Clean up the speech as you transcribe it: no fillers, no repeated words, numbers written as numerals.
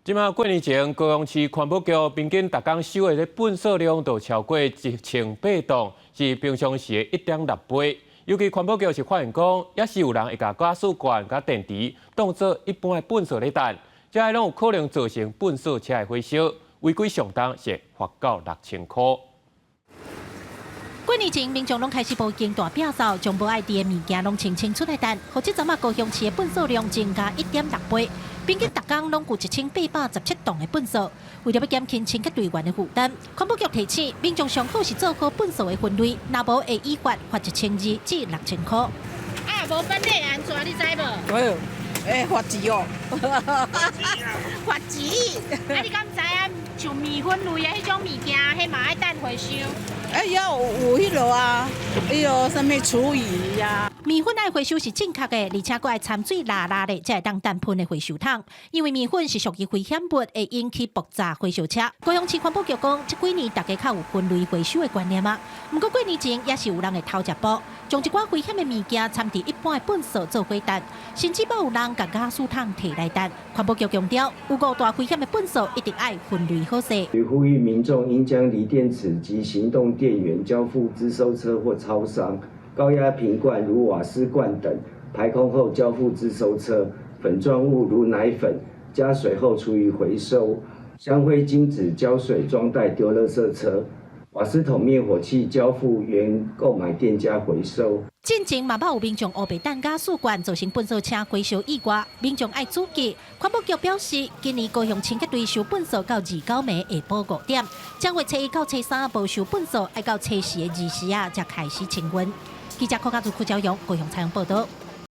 這馬過年前，高雄市環保局平均逐工收的糞掃量就超過1800棟，是平常時的1.6倍。尤其環保局是發現講，猶是有人會共瓦斯罐佮電池當做一般的糞掃咧擲，這攏有可能造成糞掃車的火燒，違規上重是罰到6000箍。過年前，民眾攏開始布景大摒掃，將無愛佇的物件攏清清出來擲，予這陣仔高雄市的糞掃量增加1.6倍，平均逐工攏有1817棟的糞掃。為著欲減輕清潔隊員的負擔，環保局提醒民眾上好是做好糞掃的分類，若無會依法罰1200至6000箍。啊，無分類按怎你知無？哎喲，會罰錢哦，罰錢。啊，你敢知影像麵粉類的彼種物件，彼嘛愛等回收？哎，猶有彼落啊，彼落啥物廚餘呀？麵粉愛回收是正確的，而且閣愛摻水抐抐咧，才會當擲噴的回收桶。因為麵粉是屬於危險物，會引起爆炸回收車。高雄市環保局講，這幾年大家較有分類回收的觀念啊。毋過過年前猶是有人會偷食步，將一寡危險的物件摻佇一般的糞掃做伙擲，甚至閣有人共瓦斯桶提來擲。環保局強調，有五大危險的糞掃一定愛分類好勢。呼籲民眾應將鋰電池及行動電源交付資收車或超商，高壓瓶罐如瓦斯罐等排空後交付資收車，粉狀物如奶粉加水後廚餘回收，香灰金紙膠水裝袋丟垃圾車，瓦斯桶滅火器交付原購買店家回收。進前嘛捌有民眾烏白擲瓦斯罐，造成糞掃車回收意外，民眾愛注意。環保局表示，今年高雄清潔隊收糞掃到29暝下晡5點，正月初一到初三無收糞掃，愛到初四的二時仔才開始清運。記者柯家祖、柯昭勇高雄採訪報道。